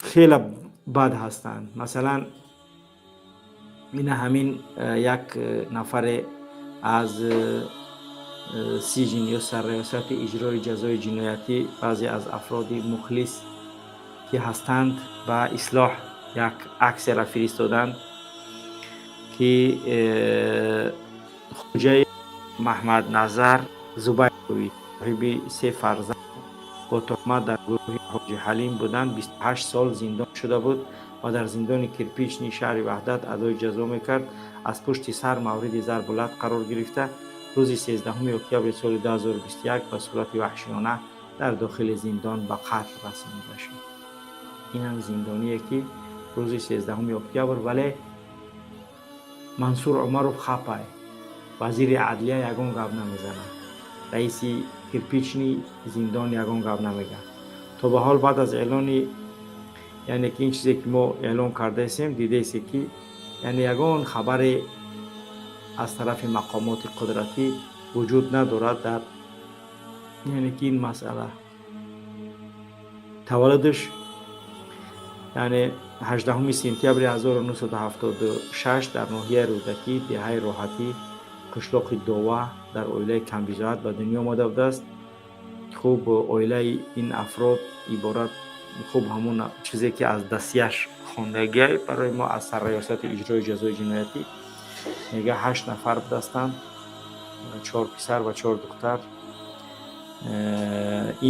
Хеле бад ҳастанд. Масалан, ина ҳамин як нафаре аз сиҷн ё сарриёсати иҷрои ҷазои ҷиноятӣ, баъзе аз афроди мухлис, ки ҳастанд ба ислоҳ, як аксияро фиристоданд, ки Хоҷаи Маҳмадназар Зубайрович, соҳиби се фарзанд, бо туҳмат дар гурӯҳи Ҳоҷи Ҳалим будан 28 сол зиндон шуда буд ва дар зиндони Кирпичный шаҳри Ваҳдат адои ҷазо мекард. Аз пушти сар мавриди зарбу лат қарор гирифта, рӯзи 13 октябри соли 2021 ба сурати ваҳшиёна дар дохили зиндон ба қатл расонида шуд. Инам зиндоние, ки рӯзи 13 октябр. Вале Мансур Умаров хапай, вазири адлия ягон гап намезанад, раиси Кирпичный зиндон ягон гап намегӯяд. То ба ҳол, баъд аз эълони, яъне ки ин чизе, ки мо эълон кардаистем, дидаесте, ки яъне ягон хабаре аз тарафи мақомоти қудратӣ вуҷуд надорад дар, яъне ки, ин масъала. Таваллудаш, яъне, 18 сентябри 1976 дар ноҳияи Рӯдакӣ, деҳаи Роҳатӣ, қишлоқи Дова, дар оилаи камбизоат ба дунё омада будааст. Хуб, оилаи ин афрод иборат, хуб, ҳамон чизе, ки аз дастияш хондагиай барои мо аз сарриёсати иҷрои ҷазои ҷиноятӣ, мега, ҳашт нафар будастанд: чор писар ва чор духтар.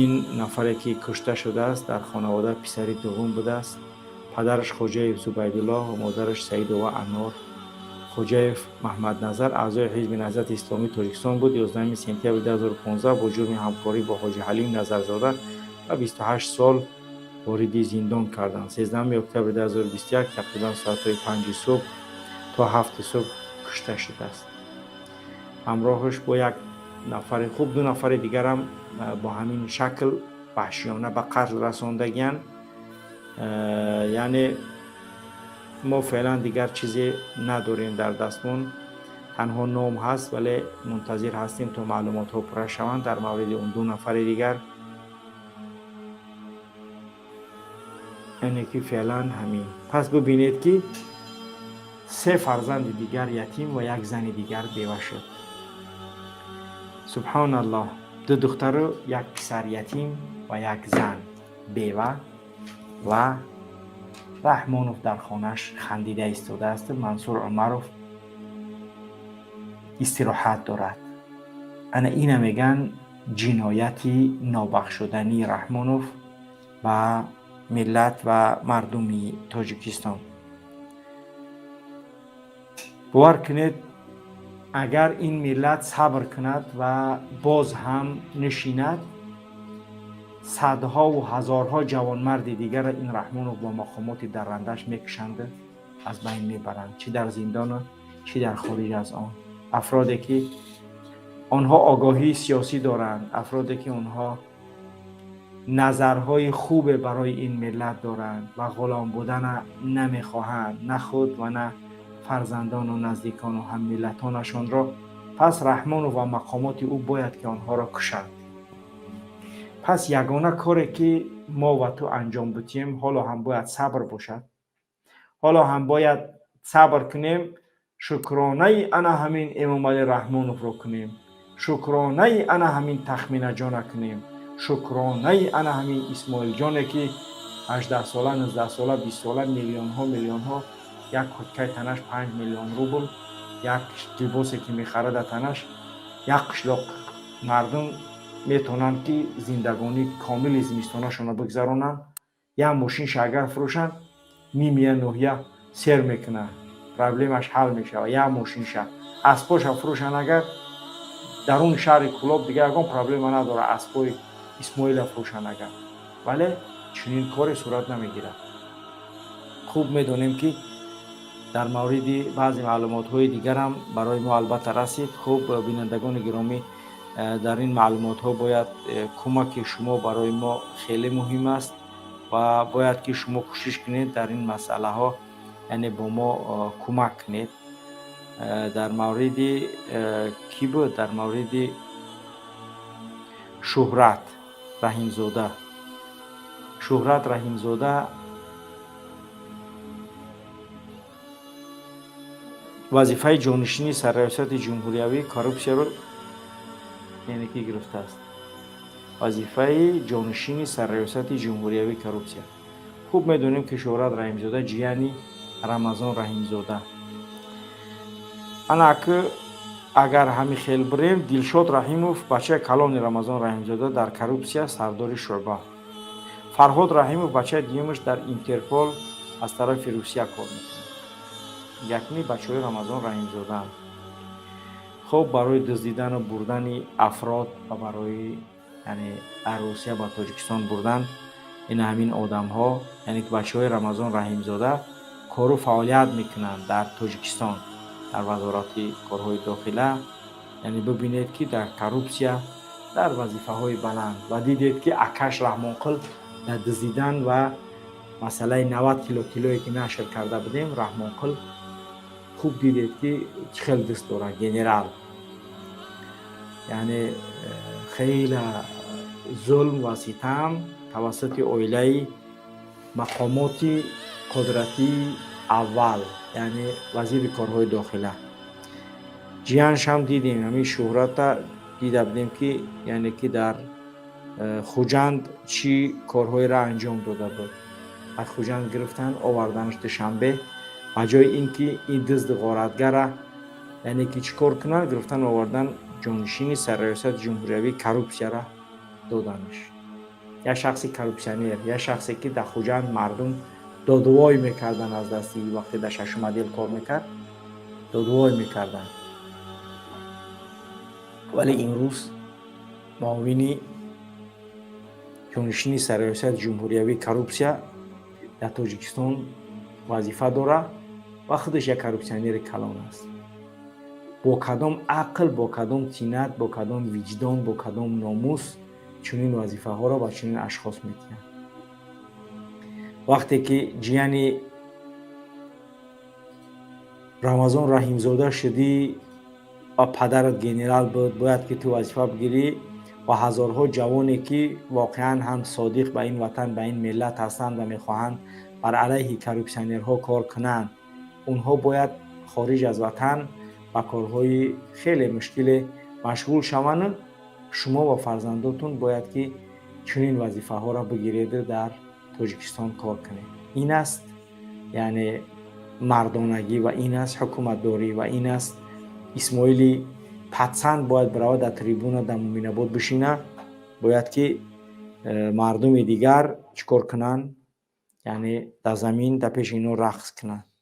Ин нафаре, ки кушта шудааст, дар хонавода писари дуввум будааст. Падараш Хоҷаев Зубайдуллоҳ ва модараш Саидова Анор. Хоҷаев Маҳмадназар аъзои Ҳизби Наҳзати Исломии Тоҷикистон буд. 11 сентябри 2015 бо ҷурми ҳамкорӣ бо Ҳоҷи Ҳалим Назарзода ба 28 сол вориди зиндон карданд. 13 октябри 2021, тақрибан соатҳои 5-и субҳ то 7-и субҳ кушта шудааст. Ҳамроҳаш бо як нафари, хуб, ду нафари дигарам бо ҳамин шакл ваҳшиёна ба қатл расондагиянд. Яъне мо феълан дигар чизе надорем дар дастмон, танҳо ном ҳаст, вале мунтазир ҳастем, то маълумотҳо пурра шаванд дар мавриди он ду нафари дигар. Яъне ки феълан ҳамин. Пас бубинед, ки се фарзанди дигар ятим ва як зани дигар бева шуд. Субҳоналлоҳ, ду духтару як писар ятим ва як зан бева, ва Раҳмонов дар хонааш хандида истодааст. Мансур Умаров истироҳат дорад. Ана ина мегӯянд ҷинояти нобахшудании Раҳмонов ба миллат ва мардуми Тоҷикистон. Бовар кунед, агар ин миллат сабр кунад ва боз ҳам нишинад, садҳову ҳазорҳо ҷавонмарди дигарро ин Раҳмонов бо мақомоти даррандаш мекушанду аз байн мебаранд, чӣ дар зиндону чӣ дар хориҷ аз он. Афроде, ки онҳо огоҳии сиёсӣ доранд, афроде, ки онҳо назарҳои хубе барои ин миллат доранд ва ғулом будана намехоҳанд, на худ ва на фарзандону наздикону ҳаммиллатонашонро. Пас Раҳмонов ва мақомоти ӯ бояд ки онҳоро кушанд. Пас ягона коре, ки мо ва ту анҷом бутием, ҳоло ҳам бояд сабр бошад, ҳоло ҳам бояд сабр кунем, шукронаи ана ҳамин Эмомалӣ Раҳмоновро кунем, шукронаи ана ҳамин Тахминаҷона кунем, шукронаи ана ҳамин Исмоилҷоне, ки 18-сола, 19-сола, 20-сола миллионҳо, миллионҳо, як курткаи танаш 5 миллион рубл, як либосе, ки мехарада танаш, як қишлоқ мардум метавонанд, ки зиндагонии комили зимистонашонро бигзаронанд. Як мошинша агар фурӯшанд, нимия ноҳия сер мекунад, проблемаш ҳал мешавад. Як мошинша, аспоша фурӯшанд агар, даруни шаҳри Кӯлоб дигар ягон проблема надорад, аспои Исмоила фурӯшанд агар. Вале чунин коре сурат намегирад. Хуб медонем, ки дар мавриди баъзе маълумотҳои дигарам барои мо албатта расид. Хуб, бинандагони гиромӣ, дар ин маълумотҳо бояд кӯмаки шумо барои мо хеле муҳим аст ва бояд ки шумо кӯшиш кунед, дар ин масъалаҳо, яъне, бо мо кӯмак кунед. Дар мавриди кӣ буд? Дар мавриди Шӯҳрат Раҳимзода. Шӯҳрат Раҳимзода. Вазифаи ҷонишини сарраёсати ҷумҳуриявии коррупсияро, яъне ки, гирифтааст. Вазифаи ҷонишини сарраёсати ҷумҳуриявии коррупсия. Хуб медонем, ки Шӯҳрат Раҳимзода ҷияни Рамазон Раҳимзода. Ана агар ҳамин хел бирем, Дилшод Раҳимов, бачаи калони Рамазон Раҳимзода, дар коррупсия сардори шӯъба. Фарҳод Раҳимов, бачаи дуюмаш, дар Интерпол аз тарафи Русия кор мекунад. Якми бачаҳои Рамазон Раҳимзодаанд. Хуб, барои дуздидану бурдани афрод ва барои, яъне, аз Русия ба Тоҷикистон бурдан ин ҳамин одамҳо, яъне ки бачаҳои Рамазон Раҳимзода, кору фаъолият мекунанд дар Тоҷикистон, дар Вазорати корҳои дохила. Яъне бибинед, ки дар коррупсия дар вазифаҳои баланд. Ва дидед, ки акаш Раҳмонқул дар дуздидан ва масъалаи 90 кило тиллое, ки нашр карда будем, Раҳмонқул хуб дидед, ки чӣ хел дӯст дорад генерал. Яъне хеле зулм ва ситам тавассути оилаи мақомоти қудратии аввал, яъне вазири корҳои дохила. Ҷияншам дидем, ҳамин Шӯҳрата дида будем, ки, яъне ки, дар Хуҷанд чӣ корҳоеро анҷом дода буд. Аз Хуҷанд гирифтан, оварданаш Душанбе. Ба ҷои ин ки ин дузду ғоратгара, яъне ки, чӣ кор кунанд, гирифтан, овардан, ҷонишини сарраёсати ҷумҳуриявии коррупсияра доданаш. Як шахси коррупсионер, як шахсе, ки дар Хуҷанд мардум додувой мекарданд аз дасти, вақте дар шашум отдел кор мекард, додувой мекарданд. Вале имрӯз муовини ҷонишини сарраёсати ҷумҳуриявии коррупсия дар Тоҷикистон вазифа дорад ва худаш як коррупсионери калон аст. Бо кадом ақл, бо кадом тинат, бо кадом виҷдон, бо кадом номус чунин вазифаҳоро ба чунин ашхос медиҳанд, вақте ки ҷияни Рамазон Раҳимзода шудӣ ва падарат генерал буд, бояд ки ту вазифа бигирӣ ва ҳазорҳо ҷавоне, ки воқеан ҳам содиқ ба ин ватан, ба ин миллат ҳастанд ва мехоҳанд бар алайҳи коррупсионерҳо кор кунанд, онҳо бояд хориҷ аз ватан ба корҳои хеле мушкиле машғул шаванд. Шумо ва фарзандотон бояд ки чунин вазифаҳоро бигиреду дар Тоҷикистон кор кунед. Ин аст, яъне, мардонагӣ ва ин аст ҳукуматдорӣ. Ва ин аст Исмоили патсанд бояд биравад, дар трибуна дар Муминобод бишина, бояд ки мардуми дигар чӣ кор кунанд? Яъне дар замин дар пеши ино рақс кунанд.